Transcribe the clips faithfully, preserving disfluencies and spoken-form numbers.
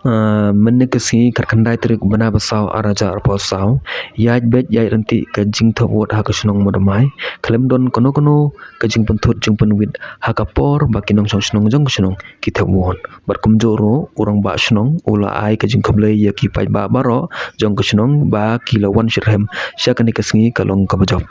Ah, mynne ka sngi khatkhyndai tarik bnai ba saw arhajar arphew saw, ïaid beit ïaid ryntih ka jingthep vote ha ka shnong Mawdamai, khlem don kano kano ka jingpynthut jingpynwit ha ka por ba ki nongshong shnong jong ka shnong ki thep vote. Bad kumjuh ruh u rangbah shnong u la ai ka jingkhublei ïa ki paidbah baroh jong ka shnong ba ki la wan shitrhem sha kane ka sngi ka long kaba jop.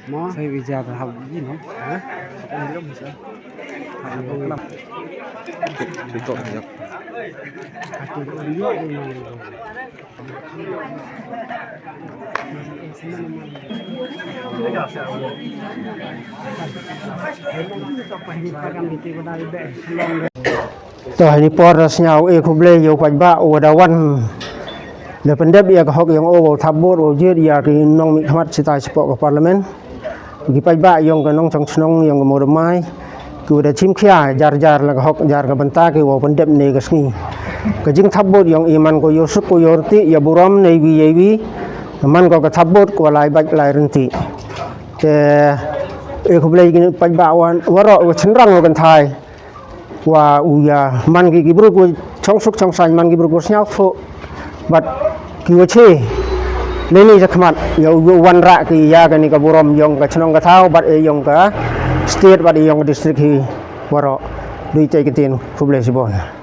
Mo, sai wi jar hab yi no. Ha? Apa ni dong, sa? Apa ni dong? Betul, ya. Aku dulu ni. To, ha kane por da sngew ai khublei ïa u paidbah uba da wan da pyndep ïa ka hok ïong u, uba thap vote, uba jied ïa ki nongmihkhmat shatai shapoh ka Parliament. Ki paidbah ïong ka nongshong shnong ïong ka Mawdamai, kiba da shim khia jar jar la ka hok jar ka bynta kiba pyndep ne ka sngi. Ka jingthap vote ïong i man ko ïoh suk ko ïoh rtieh ïa burom ne iwi ïa iwi, man ko ka thap vote ko lai bad lai rynti. Te ai khublei ki paidbah wan waroh wa shynrang wa kynthai. Wa u ïa man ki ki briew kiwa chong suk chong saiñ, man ki briew kiwa sñiawthooh bad kiwa che. Lane shakhmat ïa u wanrah ki ïa kani ka burom ïong ka chnong ka thaw bad ïong ka state bad ïong ka district hi waroh. Dei te ki ktien, khublei shibun.